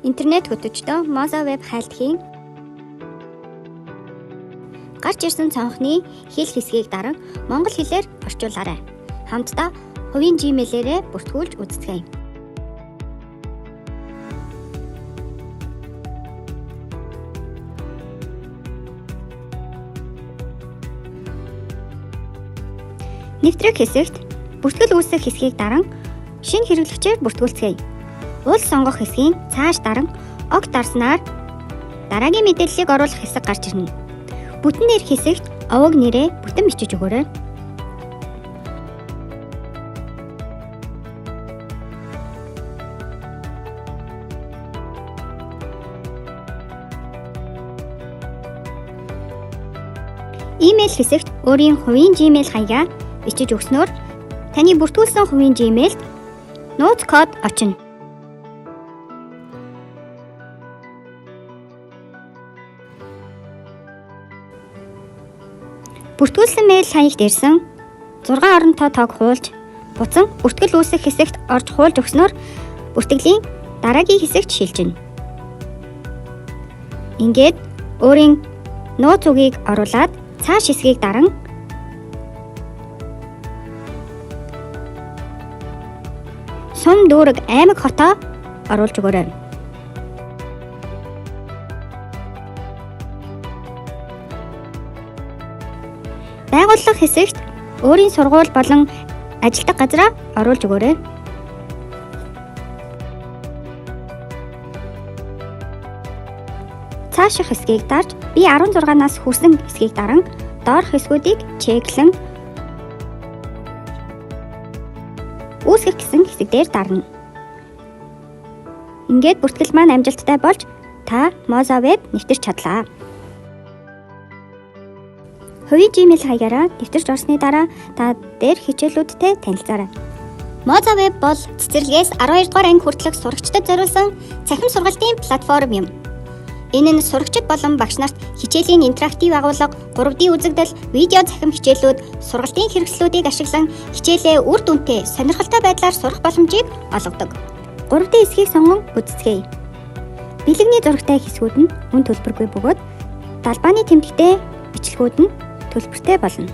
Интернет хөтөчдөө Moza Web хайлтхийн гарч ирсэн цонхны хэл хэсгийг даран монгол хэлээр орчуулаарай. Хамтдаа хувийн Gmail-ээрээ бүртгүүлж үздэцгээе. Нэвтрэх хэсэгт бүртгэл үүсгэх хэсгийг даран шинэ хэрэглэгчээр бүртгүүлцгээе. Улс сонгох хэсгийн цааш даран ок дарснаар дараагийн мэдээллийг оруулах хэсэг гарч ирнэ. Бүтэн нэр хэсэгт овог нэрээ бүтэн бичиж өгөөрэй. Имэйл хэсэгт өөрийн хувийн Gmail хаягаа бичиж өгснөөр таны бүртгүүлсэн хувийн Gmail-д нууц код очино. Бүртгүүлсэн мэйл хаягт ирсэн 6 оронтой тоог хуулж буцан бүртгэл үүсгэх хэсэгт орж хуулж өгснөөр бүртгэлийн дараагийн хэсэгт шилжинэ. Ингээд өөрийн нууц үгийг оруулаад цааш хэсгийг даран сум дүүрэг аймаг хотоо оруулж өгөөрэй. Байгууллага хэсэгт өөрийн сургууль болон ажилдаг газраа оруулж өгөөрэй. Цааших хэсгийг дарж би 16 нас хүрсэн хэсгийг даран доорх хэсгүүдийг чеклэн үүсгэх гэсэн хэсэг дээр дарна. Ингээд бүртгэл маань амжилттай болж та Moza Web нэвтэрч чадлаа. Хувийн Gmail хаягаараа нэвтэрч орсны дараа та дээр хичээлүүдтэй танилцаарай. Moza Web бол цэцэрлэгээс 12 дугаар анги хүртэлх сурагчдад зориулсан цахим сургалтын платформ юм. Энэ нь сурагчид болон багш нарт хичээлийн интерактив агуулга, 3D үзэгдэл, видео цахим хичээлүүд, сургалтын хэрэгслүүдийг ашиглан хичээлээ үр дүнтэй, сонирхолтой байдлаар сурах боломжийг олгодог. 3D хэсгийг сонгон үздэцгээе. Бэлэгний зурагтай хэсгүүд нь үн төлбөргүй бөгөөд далбааны тэмдэгтэй бичлэгүүд нь төлбөртэй болно.